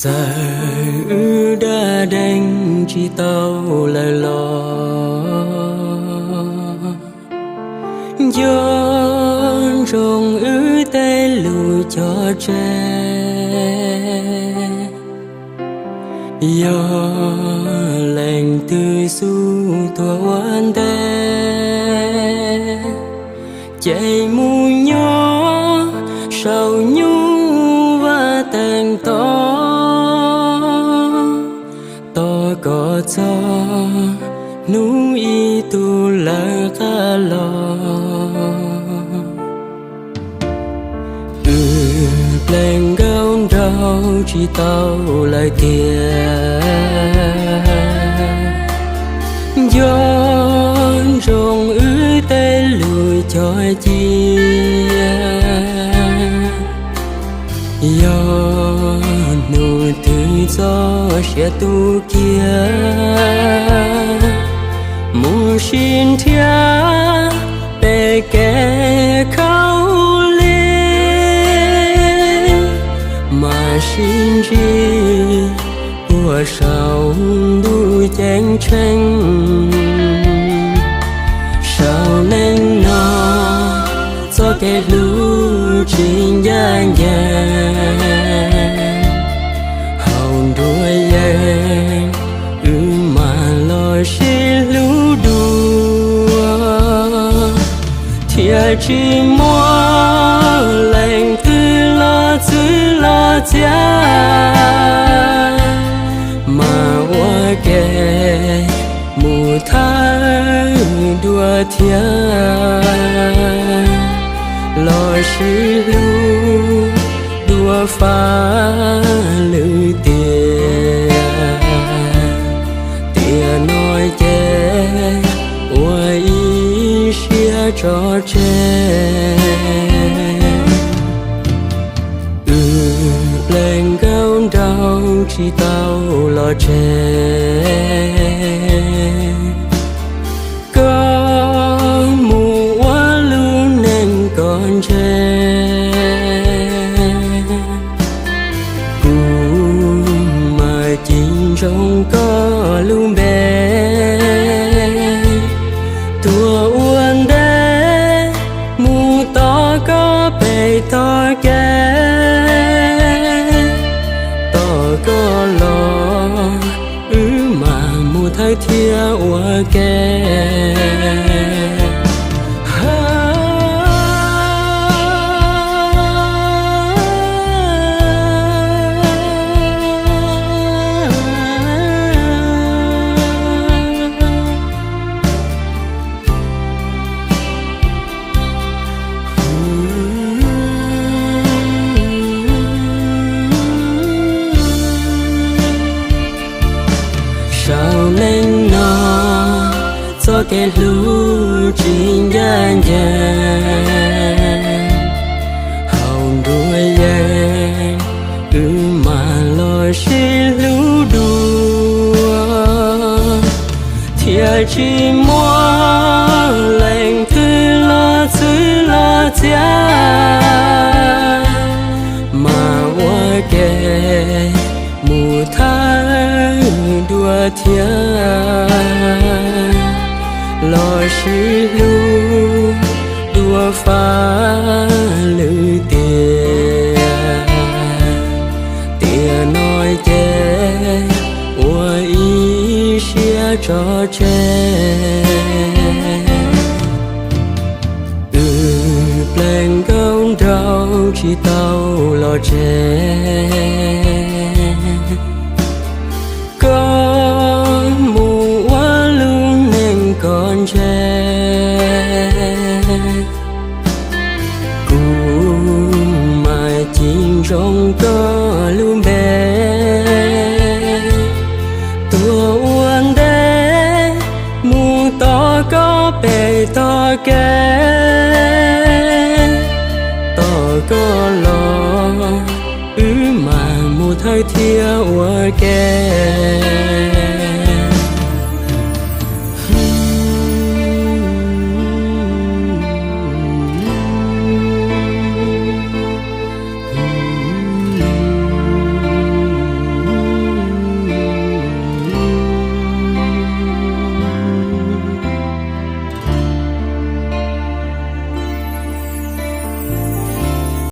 Txawm wb dab deeg tsis tau lawm los, nco ntsoov wb tej lus cog tseg. Yog leej twg xub tuag ua ntej, ces mus nyob saum nyuj vaj teev toj, tos kom txog hnub ib tug lawv qab los. Wb pleev nkauj nraug tsis tau lawm tiag, nco ntsoov wb tej lus cog cia. Yog hnub twg txoj sia tu kiag, mus sib nrhiav pem kev khaub lig, mam sib ntsib puag saum ntuj ceeb tsheej. Saum neej no txoj kev hlub tsis ncaj ncees, haus nruas yees wb mam los sib hlub dua, thiaj tsis muaj leej twg los txwv los txiav, mas ua ke mus thawj dua thiab, los sib hlub dua fab lwm tiam. Tiam no ces ua ib siab tso tseg. Wb pleev nkauj nraug tsis tau los tseg, koj mus ua lub neej koj ntshe. Kuv mas cim ntsoov koj lub npe, tuag ua ntej mus tos koj pem tog kev. Tos koj los wb mam mus thawj thiab ua ke. Saum neej no txoj kev hlub tsis ncaj ncees, haus nruas yees wb mam los sib hlub dua, thiaj tsis muaj leej twg los txwv los txiav, mas ua ke mus thawj dua thiab, los sib hlub dua fab lwm tiam. Tiam no ces ua ib siab tso tseg. Wb pleev nkauj nraug tsis tau los tseg, koj mus ua lub neej koj ntshe. Kuv mas cim ntsoov koj lub npe, tuag ua ntej mus tos koj pem tog kev. Tos koj los wb mam mus thawj thiab ua ke.